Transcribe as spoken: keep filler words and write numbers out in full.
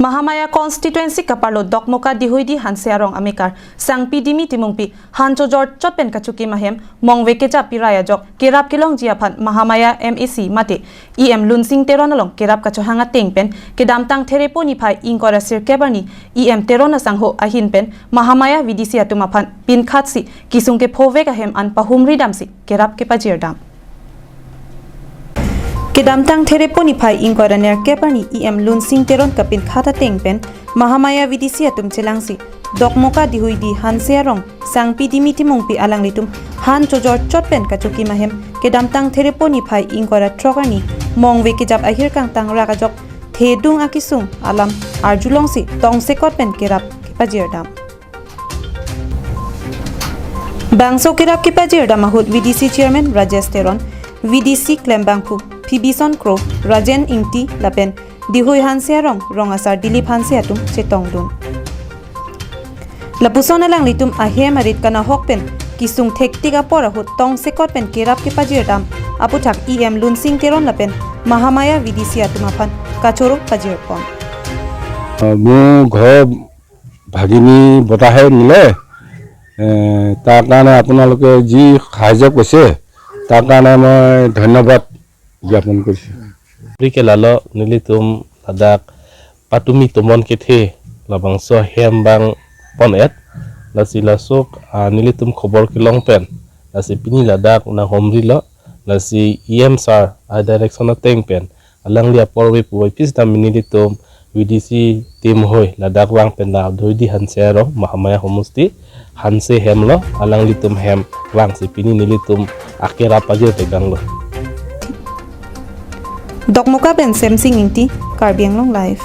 Mahamaya constituency kaparlo Dokmoka Dihuidi Hanse arong amekar Sangpi Dimi Timungpi han chojor chot pen kachokim ahem mongve kejap pirai ajok kerap kelongji aphan Mahamaya M A C mate E M Lunsing Teron along kerap kachohang ateng pen kedamtang Therepo niphai ingkoi ra sirkep arni E M Teron asangho ahin pen Mahamaya V D C atum aphan pinkhatsi kesung kephovek ahem an pahumri damsi kerap kepajirdam. Kedamtang Therepo niphai ingkoi ra nerkep arni E M Lunsing Teron kapinkhat ateng pen Mahamaya V D C atum chelangsi Dokmoka Dihuidi Hanse arong Sangpi Dimi Timungpi alanglitum han chojor chot pen kachokim ahem kedamtang Therepo niphai ingkoi ra throk arni mongve kejap ahir kangtang rak ajok thedung akesung alam arjulongsi tongsekot pen kerap kepajirdam. Bangso kerap kepajirdam ahut V D C Chairman Rajesh Teron, V D C klembangphu Phibison Kro, Rajen Ingti lapen Dihui Hanse arong rong asar Dilip Hanse atum chetongdun. Lapuson alanglitum ahem arit kanahok pen kesung thektik apor ahut tongsekot pen kerap kepajirdam aputhak E M Lunsing Teron lapen Mahamaya V D C atum aphan kachoro pajirpon. মোৰ ঘৰ ভাগিনী বতাহে নিলে। এ, তাৰ কাৰণে আপোনালোকে যি সাহায্য কৰিছে, তাৰ কাৰণে মই ধন্যবাদ জ্ঞাপন কৰিছোঁ। Rike lalo nelitum ladak patumi tomon kethe labangso hem bang pon-et, lasi lasok ah, nelitum khobor kelong pen lasi pini ladak nanghumrilo, lasi E M sir a direction ateng pen alangli apor ve puvoiphit sitame nelitum V D C team hoi ladak vang pen la Dihuidi Hanse arong Mahamaya homosti Hanse hem lo, alanglitum hem vangsi pini nelitum akerap pajir teganglo. Dokmoka pen Semsing Ingti, Karbi Anglong Live.